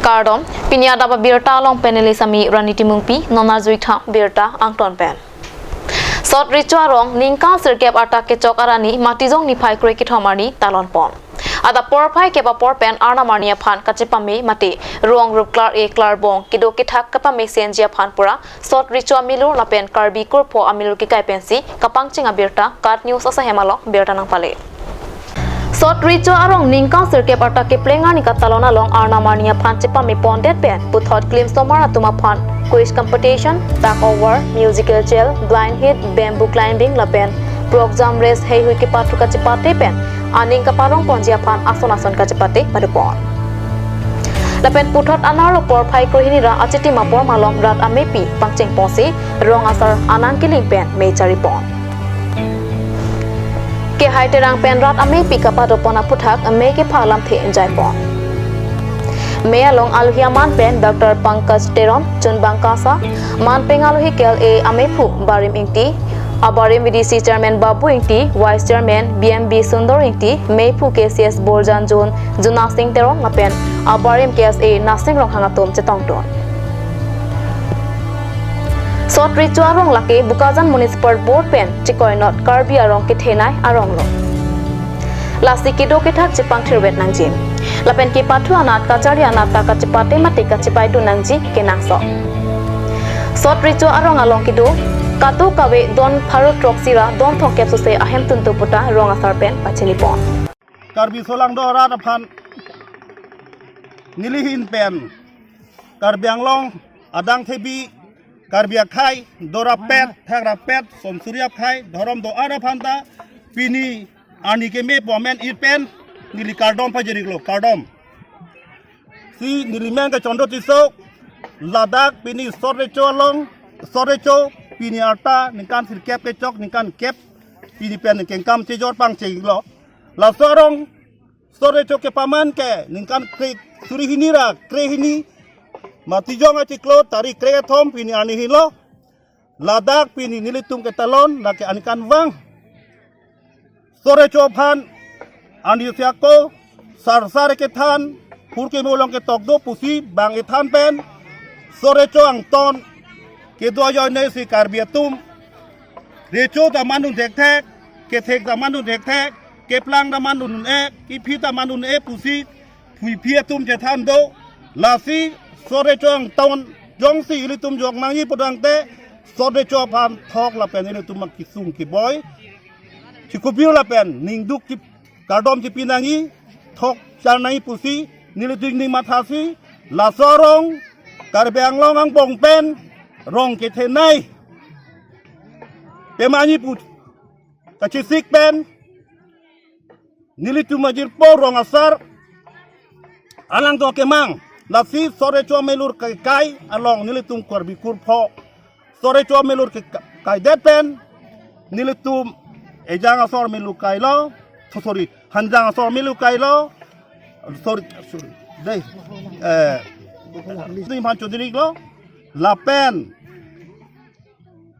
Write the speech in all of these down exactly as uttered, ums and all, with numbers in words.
Kardom, pini adap abirta along pen neli Sami Rani Timungpi, non arjuitham birta angton pen. Sot Recho arong, ningkan sirkep arta kechok arni, Matijong niphai kre kethom arni talon pon. Adap porphai kep apor pen Arnam arni aphan kachepame mate, rong rup klar-e klarbong, kedo kethak kepamesenji aphan pura, Sot Recho amilur lapen Karbi kurpho amilur kekai pensi kapangcheng abirta KAT News asahem along birta nangpale. Sot Recho arong ningkan sirkep arta kepleng arni katalon along Arnam arni aphan chepame pondet pen puthot klimsomar atum aphan quiz competition, tug of war, musical chair, blind hit, bamboo climbing lapen frog jump race heihui kepathu kachepate pen aning kaparong ponji aphan ason ason kachepate padopon. Lapen puthot anerlo porphai krohini ra achitim apor malom rat amepi pangcheng ponsi rong asar anang kiling pen me charipon. Kehai Terang pen rat amepi kapadopon aphuthak me kepha lamthe jaipon. Me along alohi aman pen Doctor Pankaj Teron, chunbang kasa, man peng alohi K L A amephu Barim Ingti, abarim V D C Chairman Babu Ingti, Vice Chairman B M B Sundor Ingti, mephu K C S Borjan Zone Juna Singh Teron lapen abarim K S A Nasing Ronghang atum chetongdun. Sot Recho arong lake Bokajan Municipal Board pen chekoinot Karbi arong kethenei arong lo. Lasi kedo kethak chepangthirvet nangji. Lapen kepathu anat kachari anat ta kachepate mate kachepaidun nangji kenangsot. Sot Recho arong along kedo kadokave don pharo throksi ra don thomkep sose ahemtun do puta rong asar pen pachinipon. Karbi solangdo arat aphan nelihin pen Karbi Anglong adang thebi Karbi akhei dorapet, thakrapet, somsuri akhei, dhorom do-an aphan ta pini arni keme pomen it pen neli kardom pajiriklo, kardom. Si neli meng ke Chondro Tisso, ladak pini Sot Recho along, Sot Recho pini arta ningkan sirkep kechok, ningkan kep pini pen kengkam chejor pangchenglo. Laso arong Sot Recho kepaman ke ningkan kre suri hini ra kre hini Matijong achiklo tarik kre kethom pini arni helo. Ladak pini nelitum ketalon lake aningkanvang Sot Recho aphan arnisi ako sarsar kethan, phurkimo along ketok do pusi bang ethan pen Sot Recho angton kedo ajoine si Karbi atum recho ta mandun thekthek, kethek ta mandun thekthek, keplang ta mandun un-e, kephi ta mandun un-e pusi phuiphi atum chethan do. Lasi Sot Recho angton jongsi ilitum jok nangji pudangte Sot Recho aphan thok lapen ilitum akesung keboi chikubir lapen ningduk chip kardom chipi nangji, thok char nangji pusi nelitum ning mathasi. Laso arong Karbi Anglong angbong pen rong kethenei pemani pu kachesik pen nelitum ajirpo rong asar alangtum kemang. Lasi Sot Recho amelur kekai along nelitum Karbi kurpho Sot Recho amelur ke ka-, kaidet pen nelitum ejang asor melu kailo, so-, sorry, hanjang asor melu kailo, sorry, sorry, dei, eh, ni phan chodirik lo, lapen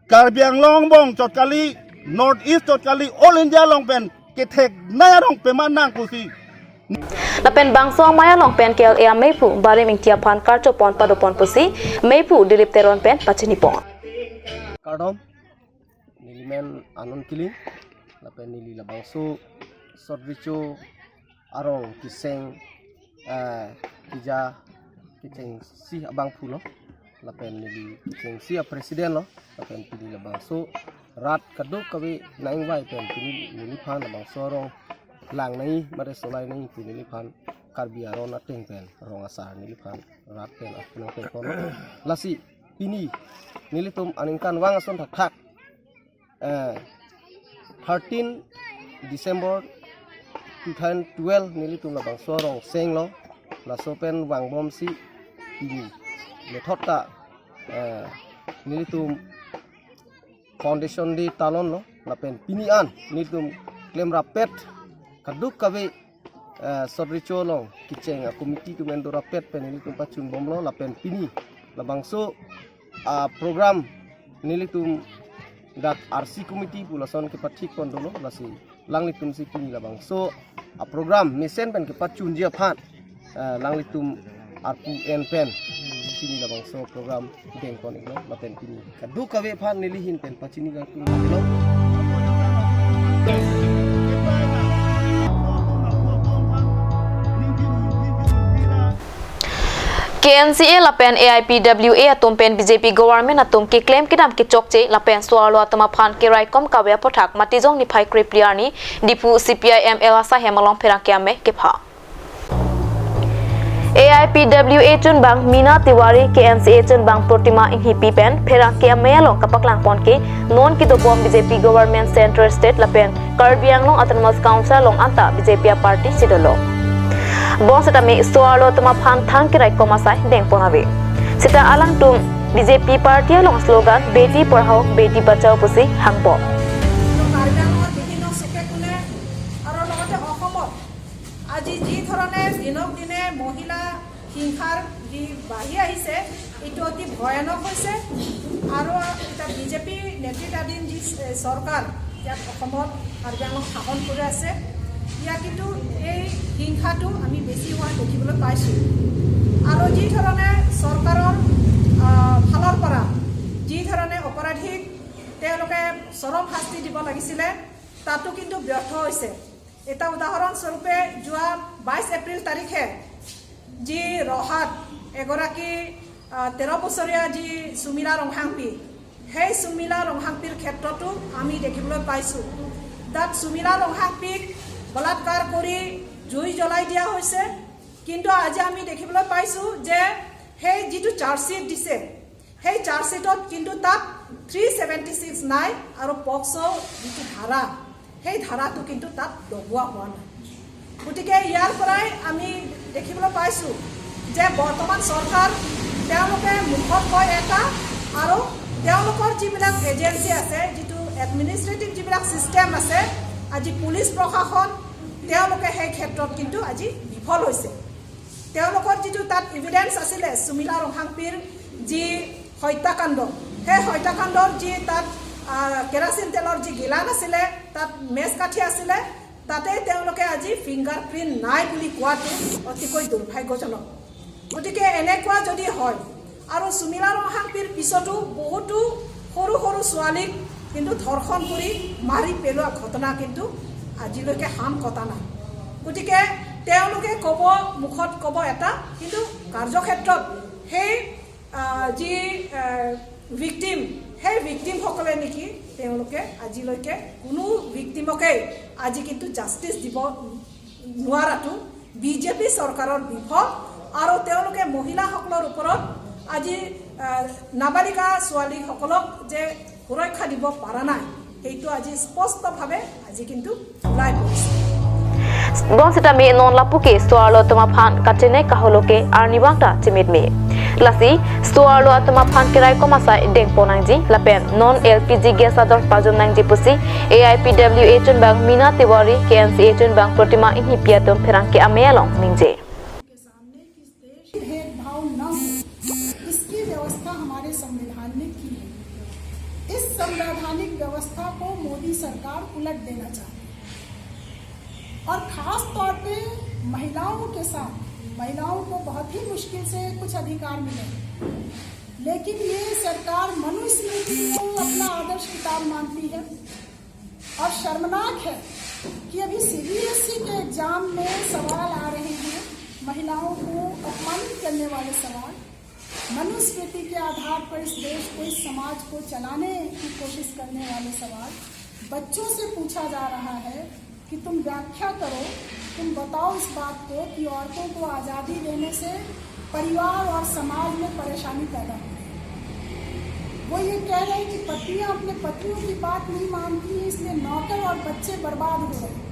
Karbi Anglong angbong chot kali, North East chot kali, All India along pen ketheknei arong pema nang pusi. Lapen bangso amei along pen K L A amephu Barim Ingti aphan karchopon padopon pusi mephu Dilip Teron pen pachinipon. Kardom, neli men Anon Kiling, lapen neli labangso Sot Recho arong kiseng, eh, kija kiseng si abangphu lo, lapen neli kiseng si a president lo, lapen pini labangso rat kadokave nangvai pen pini neliphan labangso arong lang nangji mate solai nangji pu neliphan Karbi aron ateng pen rong asar neliphan rat pen apunang pen kono. Lasi pini nelitum aningkanvang ason thakthak, eh, thirteen December two thousand twelve nelitum labangso arong senglo, laso pen vangbomsi pini methot ta, eh, nelitum foundation day talonlo, lapen pini an nelitum klemrapet kadokave, eh, Sot Recho along kicheng a committee atum endorapet pen nelitum pachunbomlo, lapen pini labangso a program nelitum dak R C committee pu lason kepathik pon dolo, lasi alanglitum si pini labangso a program mesen pen kepachunji aphan, eh, alanglitum arpu en pen pini labangso program dengpon iklo, lapen pini kadokave aphan neli ahin pen pachini kangtung iklo. K N C A lapen A I P W A atum pen B J P government atum keklem kedam kechokche lapen so-arlo atum aphan keraikom kave aputhak Matijong niphai krepli arni Diphu C P I M L asai hem along pherangke amei kepha. A I P W A chunbang Meena Tiwari, K N C A chunbang Protima Enghipi pen pherangke amei along kapaklangpon ke non kedobom B J P government, central, state lapen Karbi Anglong Autonomous Council along anta B J P aparty si dolo. Bonsitame so-arlo atum aphan thang keraikom asai dengpon ave. Seta alangtum B J P party along slogan Beti Padhao Beti Bachao pusi hangpo. Karbi আংলঙৰ বিভিন্ন চুকে কোণে আৰু লগতে অসমত আজি যি ধৰণে দিনক দিনে মহিলা হিংসাৰ যি বাঢ়ি আহিছে, এইটো অতি ভয়ানক হৈছে। আৰু এতিয়া বিজেপি নেতৃত্বাধীন যি, এ, চৰকাৰ ইয়াত অসমত কাৰ্বি আংলং শাসন কৰি আছে, ইয়াত কিন্তু এই হিংসাটো আমি বেছি হোৱা দেখিবলৈ পাইছোঁ। আৰু যি ধৰণে চৰকাৰৰ, আহ, ফালৰ পৰা যি ধৰণে অপৰাধীক তেওঁলোকে চৰম শাস্তি দিব লাগিছিলে, তাতো কিন্তু ব্যৰ্থ হৈছে। এটা উদাহৰণস্বৰূপে যোৱা বাইছ এপ্ৰিল তাৰিখে যি ৰহাত এগৰাকী, আহ, তেৰ বছৰীয়া যি সুমিলা ৰংহাংপি, সেই সুমিলা ৰংহাংপিৰ ক্ষেত্ৰতো আমি দেখিবলৈ পাইছোঁ, তাত সুমিলা ৰংহাংপিক বলাৎকাৰ কৰি জুই জ্বলাই দিয়া হৈছে। কিন্তু আজি আমি দেখিবলৈ পাইছোঁ যে সেই যিটো চাৰ্জশ্বিট দিছে, সেই চাৰ্জশ্বিটত কিন্তু তাত থ্ৰী ছেভেণ্টি ছিক্স নাই আৰু পক্সো যিটো ধাৰা, সেই ধাৰাটো কিন্তু তাত লগোৱা হোৱা নাই। গতিকে ইয়াৰ পৰাই আমি দেখিবলৈ পাইছোঁ যে বৰ্তমান চৰকাৰ তেওঁলোকে মুখত কয় এটা আৰু তেওঁলোকৰ যিবিলাক এজেঞ্চি আছে, যিটো এডমিনিষ্ট্ৰেটিভ যিবিলাক ছিষ্টেম আছে, আজি পুলিচ প্ৰশাসন তেওঁলোকে সেই ক্ষেত্ৰত কিন্তু আজি বিফল হৈছে। তেওঁলোকৰ যিটো তাত ইভিডেন্স আছিলে সুমিলা ৰংহাংপিৰ যি হত্যাকাণ্ড, সেই হত্যাকাণ্ডৰ যি তাত, আহ, কেৰাচিন তেলৰ যি গিলান আছিলে, তাত মেচ কাঠি আছিলে, তাতে তেওঁলোকে আজি ফিংগাৰ প্ৰিণ্ট নাই বুলি কোৱাটো অতিকৈ দুৰ্ভাগ্যজনক। গতিকে এনেকুৱা যদি হয় আৰু সুমিলা ৰংহাংপিৰ পিছতো বহুতো সৰু সৰু ছোৱালীক কিন্তু ধৰ্ষণ কৰি মাৰি পেলোৱা ঘটনা কিন্তু আজিলৈকে সাম কটা নাই। গতিকে তেওঁলোকে ক'ব, মুখত ক'ব এটা, কিন্তু কাৰ্যক্ষেত্ৰত সেই, আহ, যি, আহ, ভিকটিম, সেই ভিকটিমসকলে নেকি তেওঁলোকে আজিলৈকে কোনো ভিকটিমকে আজি কিন্তু জাষ্টিচ দিব নোৱাৰাটো বিজেপি চৰকাৰৰ বিফল আৰু তেওঁলোকে মহিলাসকলৰ ওপৰত আজি, আহ, নাবালিকা ছোৱালীসকলক যে সুৰক্ষা দিব পৰা নাই, সেইটো আজি স্পষ্টভাৱে আজি কিন্তু ওলাই পৰিছে। Bonsitame non lapu ke so-arlo atum aphan kachene kaholo ke arnivang ta chimit me. Lasi so-arlo atum aphan keraikom asai dengpon nangji lapen non L P G gas ador pajum nangji pusi A I P W A chunbang Meena Tiwari, K N C A chunbang Protima Enghipi atum pherangke amei along ningje. के सामने कि इस देश में भेदभाव न हो, इसकी व्यवस्था हमारे संविधान ने की है। इस संवैधानिक व्यवस्था को मोदी सरकार उलट देना चाहती है और खास तौर पे महिलाओं के साथ, महिलाओं को बहुत ही मुश्किल से कुछ अधिकार मिले, लेकिन ये सरकार मनुस्मृति को अपना आदर्श किताब मानती है। और शर्मनाक है कि अभी सीबीएसई के एग्जाम में सवाल आ रहे हैं महिलाओं को अपमानित करने वाले सवाल, मनुस्मृति के आधार पर इस देश को, इस समाज को चलाने की कोशिश करने वाले सवाल। बच्चों से पूछा जा रहा है कि तुम व्याख्या करो, तुम बताओ इस बात को कि औरतों को आज़ादी देने से परिवार और समाज में परेशानी पैदा हो रही है। वो ये कह रहे हैं कि पत्नियां अपने पतियों की बात नहीं मानती हैं, इसलिए नौकर और बच्चे बर्बाद हो रहे हैं।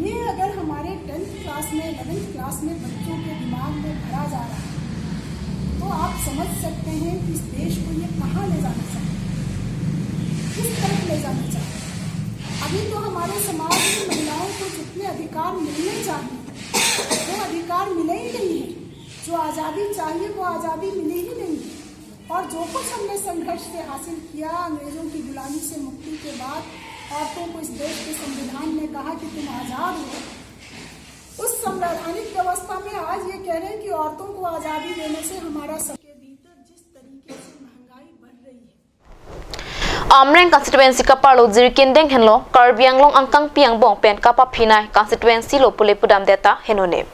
ये अगर हमारे टेंथ क्लास में, इलेवेंथ क्लास में बच्चों के दिमाग में भरा जा रहा है, तो आप समझ सकते हैं कि इस देश को ये कहाँ ले जाना चाहिए, किस तरफ ले जाना चाहिए। अभी तो हमारे समाज में महिलाओं को जितने अधिकार मिलने चाहिए, वो अधिकार मिले ही नहीं है। जो आज़ादी चाहिए, वो आज़ादी मिली ही नहीं है। और जो कुछ हमने संघर्ष से हासिल किया, अंग्रेजों की गुलामी से मुक्ति के बाद औरतों को इस देश के संविधान ने कहा कि तुम आज़ाद हो, उस संवैधानिक व्यवस्था में आज ये कह रहे हैं कि औरतों को आज़ादी देने से हमारा सब के भीतर जिस तरीके से महंगाई बढ़ रही है। Amreng constituency kaparlo Jirikindeng henlo Karbi Anglong angkangpi angbong pen kapaphinai constituency lo pule pudamdet ta henone.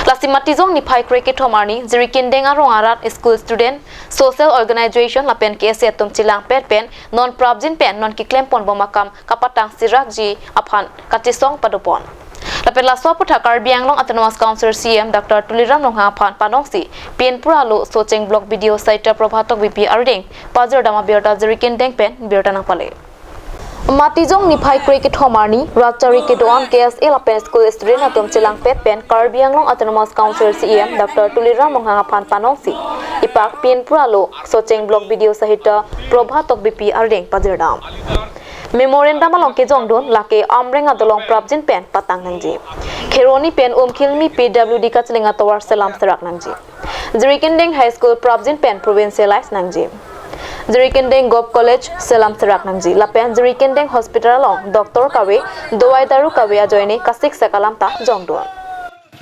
Lasi Matijong niphai krekethom arni Jirikindeng arong arat school student, social organization lapen K S A atum chelangpet pen non prapjin pen non keklempon bom akam kapatang sirakji aphan kachesong padopon. Lapen laso aputhak Karbi Anglong Autonomous Council C E M Doctor Tuliram Ronghang aphan panongsi Pinpur alo Socheng Block B D O Sahitya Prabha Tokbipi arideng pajirdam abirta Jirikindeng pen birta nangpale. Matijong niphai krekethom arni rat chari kedo-an K S A lapen school student atum chelangpet pen Karbi Anglong Autonomous Council C E M Doctor Tuliram Ronghang aphan panongsi ipak Pinpur alo Socheng Block B D O Sahitya Prabha Tokbipi arideng pajirdam. Memorandum along kejongdun lake Amreng adolong prapjin pen patang nangji. Kheroni pen Umkhirmi P W D kacheleng atovar selam serak nangji. Jirikindeng High School prapjin pen provincialize nangji. Jirikindeng Govt College selam serak nangji. Lapen Jirikindeng Hospital along doctor kave, dawai daru kave ajoine kasiksak alam ta jongdun.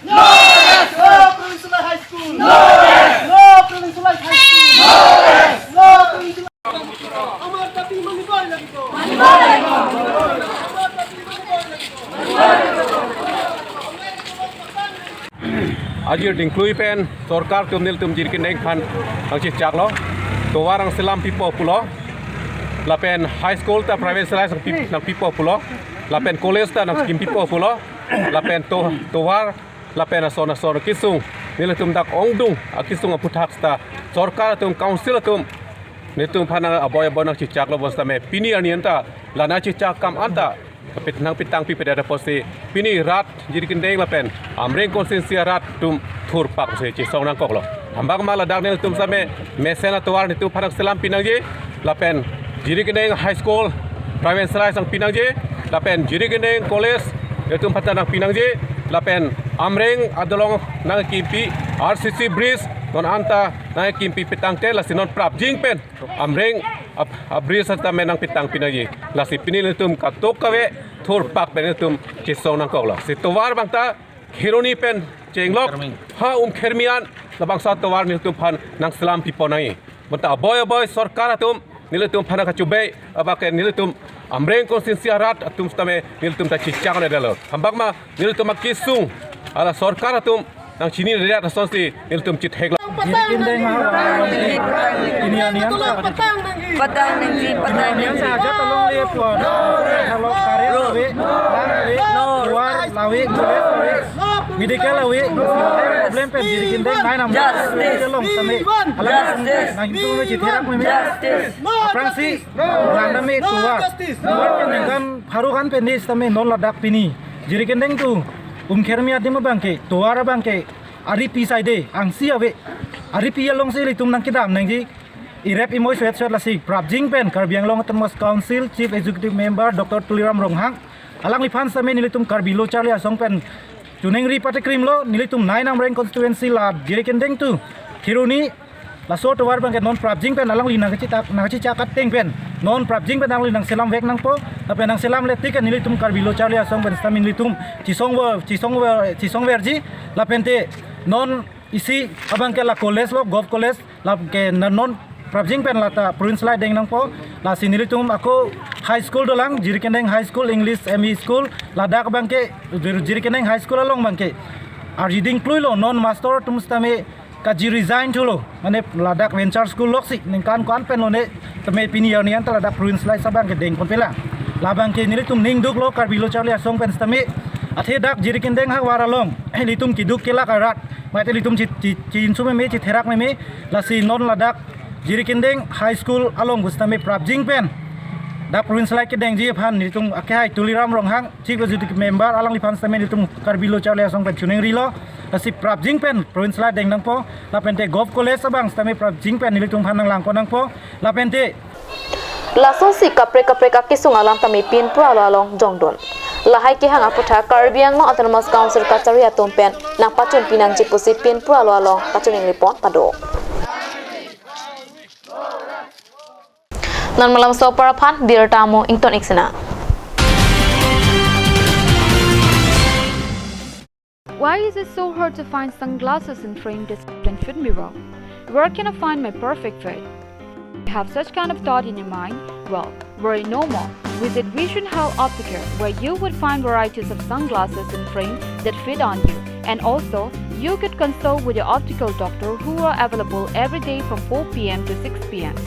No rest! No provincialized high school! No rest! No provincialized high school! No rest! No provincialized. हमारा दाबी मानिबই লাগিব। Ajir dingklui pen sorkar atum nelitum Jirikindeng aphan nangchechaklo, tovar nangselam pipo pulo, lapen high school ta provincialize nangpi-, nangpipo pulo, lapen college ta nangkim pipo pulo, lapen to-, tovar lapen ason ason kesung nelitum dak ongdung akesung aputhak ta sorkar atum, council atum nelitum aphan aboi aboi nangchechaklo, bonsitame pini arni anta la nangchechak akam anta pit nangpetang pipedet apotsi pini rat Jirikindeng lapen Amreng constituency arat atum thurpak si chesong nangkoklo. Hambak ma ladak nelitum same mesen atovar nelitum aphan nangselam pinangji, lapen Jirikindeng High School provincialize nangpinangji, lapen Jirikindeng College nelitum aphan ta nangpinangji, lapen Amreng adolong nangkimpi R C C bridge non anta nangkimpi petangte, lasi non prapjin pen Amreng ap-, abridge sitame nangpetang pinangji. Lasi pini nelitum katok kave thurpak pen nelitum chesong nangkoklo. Si tovar abang ta Kheroni pen chenglok ha Umkhirmi an labangso atovar nelitum aphan nangselam pipo nangji. Bonta aboi aboi sorkar atum nelitum aphan kachubei abang ke nelitum Amreng constituency arat atum sitame nelitum ta chechak ne dalo. Hambak ma nelitum akesung ala sorkar atum nangchiniredet asonsi nelitum chetheklo. Jirikindeng ha, ini anian sa. Patang nangji, patang nangji. Anian sa aja tolong le puan. Kalau karet lave, lang lave, no, tovar lave, college lave, medical lave, problem pen Jirikindeng nai nam. Justice. Long same. Alam justice. Nang itu me chitherak me. Justice. Aphrangsi, lang name tovar. Justice. Tovar pen ningkan pharo khan pen ni sitame non ladak pini Jirikindeng to Umkhirmi adim abang ke, tovar abang ke, aripi side angsi ave. Aripi alongsi ilitum nangkedam nangji. Irep imoi suet suet lasi prapjin pen Karbi Anglong Autonomous Council Chief Executive Member Doctor Tuliram Ronghang alangliphan sitame nelitum Karbi Lo Charli Asong pen choningri patikrimlo, nelitum nai Amreng constituency la Jirikindeng to Kheroni laso tovar abang ke non prapjin pen alangli nangchechak, nangchechak ateng pen non prapjin pen alangli nangselam vek nangpo, lapen nangselamle tik nelitum Karbi Lo Charli Asong pen sitame nelitum chesong vo, chesong vo, chesong verji, lapente non isi abang ke la college lo, Govt College, lake na non prapjin pen lata provincialize deng nangpo, lasi nelitum ako high school dolang, Jirikindeng High School, English M E School, ladak abang ke, Jir-, Jirikindeng High School along abang ke arjiding kluilo, non master atum sitame kaji resign thulo, mane ladak venture school loksi ningkan ko-an pen lone, tame pini arni anta ladak provincialize abang ke dengponpelang. Labang ke nelitum ning duklo Karbi Lo Charli Asong pen sitame, athe dak Jirikindeng havar along ilitum keduk kelak arat, mate ilitum chi, chi, chinsum meme, chitherak meme, lasi non ladak Jirikindeng High School along pu sitame prapjin pen dak provincialize kedengji aphan nelitum akehai Tuliram Ronghang Chief Executive Member alangliphan sitame nelitum Karbi Lo Charli Asong pen choningrilo. Lasi prapjin pen provincialize deng nangpo, lapente Govt College abang sitame prapjin pen nelitum aphan nanglangkon nangpo, lapente. Lasonsi kaprek kaprek akesung alam tame Pinpur alo along jongdun. Lahai kehang aputhak Karbi Anglong Autonomous Council kachari atum pen nangpachun pinangji pusi Pinpur alo along kachoningripon pado. Non malam sopar aphan birta mo ington iksena. Why is it so hard to find sunglasses and frame that fit me well? Where can I find my perfect fit? You have such kind of thought in your mind? Well, worry no more. Visit Vision Health Opticare, where you would find varieties of sunglasses and frame that fit on you. And also, you could consult with your optical doctor who are available every day from four p m to six p m.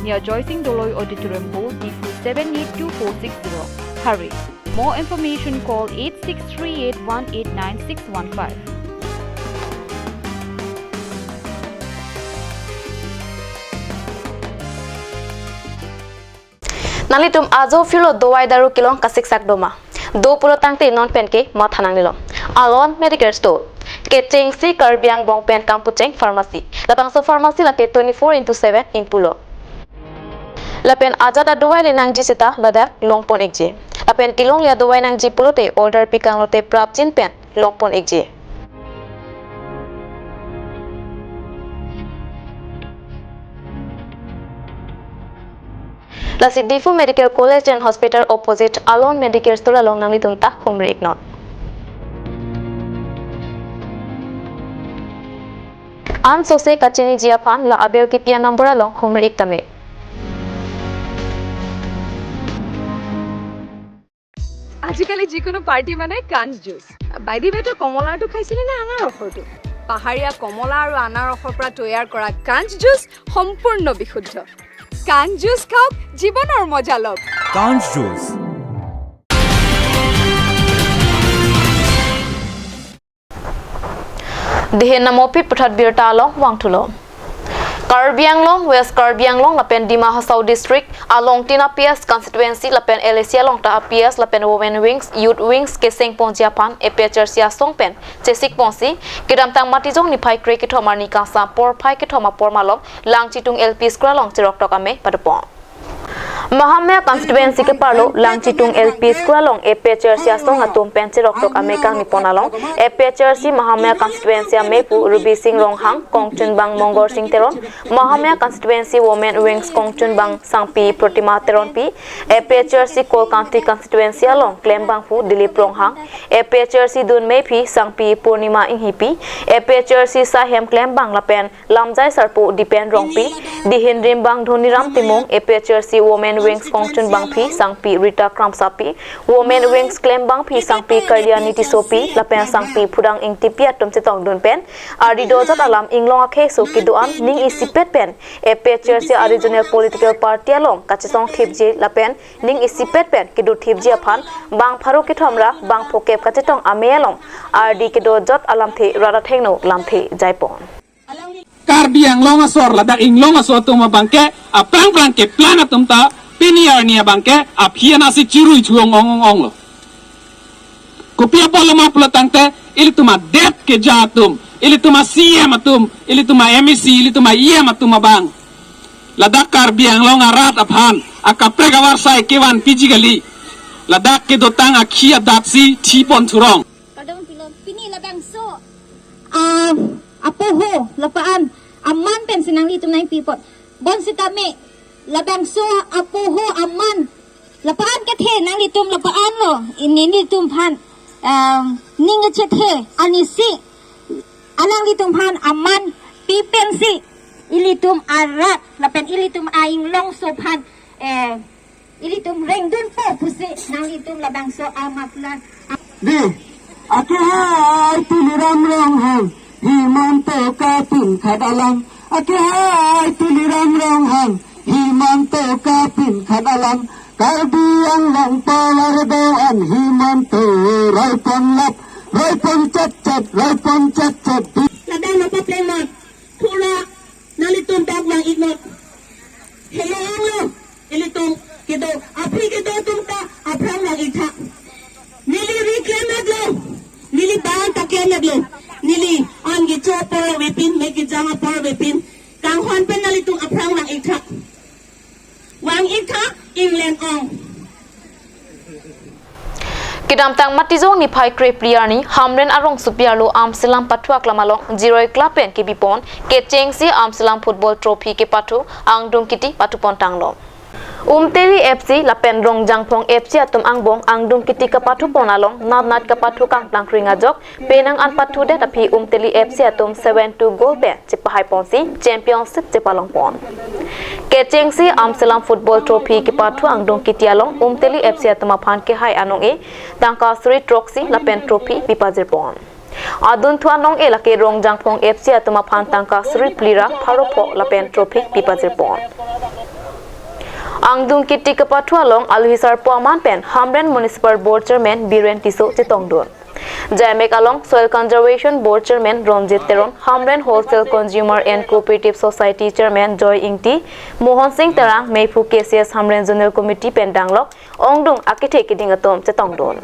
Near Joysing Doloi Auditorium Hall, Diphu seven eight two four six zero. Hurry! More information, call eight six three eight one eight nine six one five. Nanglitum ajo phirlo dovai daru kelong kasiksak doma. Do pulo tangte non penke matha nangnelo. Alon Medical Store. Kechengsi Karbi angbong pen kampacheng pharmacy. Labangso pharmacy lake twenty-four into seven ingpulo. Lapen ajat adovai le nangji seta ladak longpon ikji. Lapen kelongle adovai nangji pulote order pikanglote prapjin pen longpon ikji. Lasi Diphu Medical College and Hospital opposite Alon Medical Store along nanglitum ta humri iknon. Ansose kachiniji aphan la abeo kipi a-number along humri ik tame. আজিকালি যিকোনো পাৰ্টি মানে কাঞ্চ juice. By the ৱে, তই কমলাৰটো খাইছিলি নে আনাৰসৰটো? পাহাৰীয়া কমলা আৰু আনাৰসৰ পৰা তৈয়াৰ কৰা কাঞ্চ জুচ সম্পূৰ্ণ বিশুদ্ধ। কাঞ্চ জুচ খাওক, জীৱনৰ মজা লওক। কাঞ্চ juice. Dihin Namopi puthot birta along vangthulo. Karbi Anglong, West Karbi Anglong lapen Dima Hasao District along tin a-P S constituency lapen L A C along ta a-P S lapen Women Wings, Youth Wings keseng pongji aphan A P H L C asong pen chesik pongsi, kedamtang Matijong niphai kre kethom arni kangsam porphai kethom apor malom Langchitung L P School along cheroktok amei padopon. Mahamaya constituency keparlo Langchitung L P School along A P H L C asong atum pen cheroktok amei kangni pon along A P H L C Mahamaya constituency ameipu Rubi Sing Ronghang, kongchunbang Mongor Sing Teron, Mahamaya constituency Women Wings kongchunbang Sangpi Protima Teronpi, A P H L C Kolkanthi constituency along klembangphu Dilip Ronghang, A P H L C dunmeiphi Sangpi Purnima Inghipi, A P H L C saihem klembang lapen lamjai sarpo Dipen Rongpi, Dihin rimbang Dhoniram Timung, A P H L C Women Wings kongchunbangphi Sangpi Rita Kramsapi, Women Wings klembangphi Sangpi Kalyani Tissopi lapen Sangpi Phudang Ingtipi atum chetongdun pen ardi dojot alam inglong akhei so kedo-an ning isipet pen A P H L C a-regional political party along kachesong thipji lapen ning isipet pen kedo thipji aphan bang pharo kethom ra bang phokep kachetong amei along ardi kedojot alamthe rat athengno lamthe jaipon. Karbi Anglong asor ladak inglong aso atum abangke aphrang phrang keplang atum ta pini arni abangke aphi anasi chirui chuong ong ong ong lo. Kopi apotlo ma pulo tangte ilitum adet keja atum, ilitum a-C E M atum, ilitum a-M A C, ilitum a-E M atum abang ladak Karbi Anglong arat aphan akaprek avarsai kevan piji kali. Ladak kedotang akhi adatsi thipon thurong. Kardom pilon pini labangso, ah, apoho lapu-an aman pensi nanglitum nangpipon. Bonsitame labangso apoho aman lapu-an kethe nanglitum lapu-an lo, ini nelitum aphan, ah, ning kechethe arnisi alanglitum aphan aman pi pensi ilitum arat lapen ilitum a-inglongso aphan, eh, ilitum rengdunpo pusi nanglitum labangso a-muffler. Di, akehai Tuliram Ronghang, Himanta kapinkhat alam. Akehai Tuliram Ronghang, Himanta kapinkhat alam. Karbi Anglong power do-an Himanta roipon lap, roipon chet chet, roipon chet chet. Ladak lo papleng mat. Pura nanglitum dak vang-iknon. Helo anglo, ilitum kedo, aphi kedo atum ta aphrang vang-iktha. Neli ri klemveklo, neli bang ta klemveklo. Neli an kecho apor avepin, me kejang apor avepin. Kanghon pen nanglitum aphrang vang-iktha. Vang-iktha, England ong. Kedamtang Matijong niphai krephli arni Hamren arongsopi arlo Amselam pathu aklam along Jiroi Club pen kebipon kechengsi Amselam Football Trophy kepathu Angdung Kiti pathupon tanglo. Umteli F C lapen Rongjangphong F C atum angbong Angdung Kiti kapathupon along natnat kapathu kangplangkring ajok penang an pathudet aphi Umteli F C atum seven two goal pen chepahaiponsi championship chepalongpon. Kechengsi Amselam Football Trophy kepathu Angdung Kiti along Umteli F C atum aphan kehai anong-e tangka suri throksi lapen trophy pipajirpon. Adunthu anong-e lake Rongjangphong F C atum aphan tangka suri phli ra pharo pho lapen trophy pipajirpon. Angdung Kiti kepathu along alohi sarpo aman pen Hamren Municipal Board Chairman Biren Tisso chetongdun. Jaimek along Soil Conservation Board Chairman Ronjit Teron, Hamren Wholesale Consumer and Cooperative Society Chairman Joy Ingti, Mohon Singh Terang, Meiphu K C S Hamren Zonal Committee pen danglok ongdung akethe keding atum chetongdun.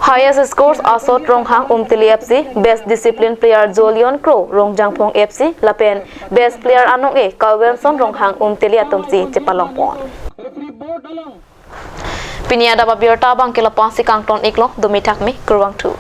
Highest scores asot Ronghang Umteli F C, Best Discipline Player Jolion Kro Rongjangphong F C, lapen Best Player anong-e Kalwenson Ronghang Umteli atumsi chepalongpon. Pini adap abirta abang ke lapu-ansi kangton-iklo, dumi thakmi, kurvangthu.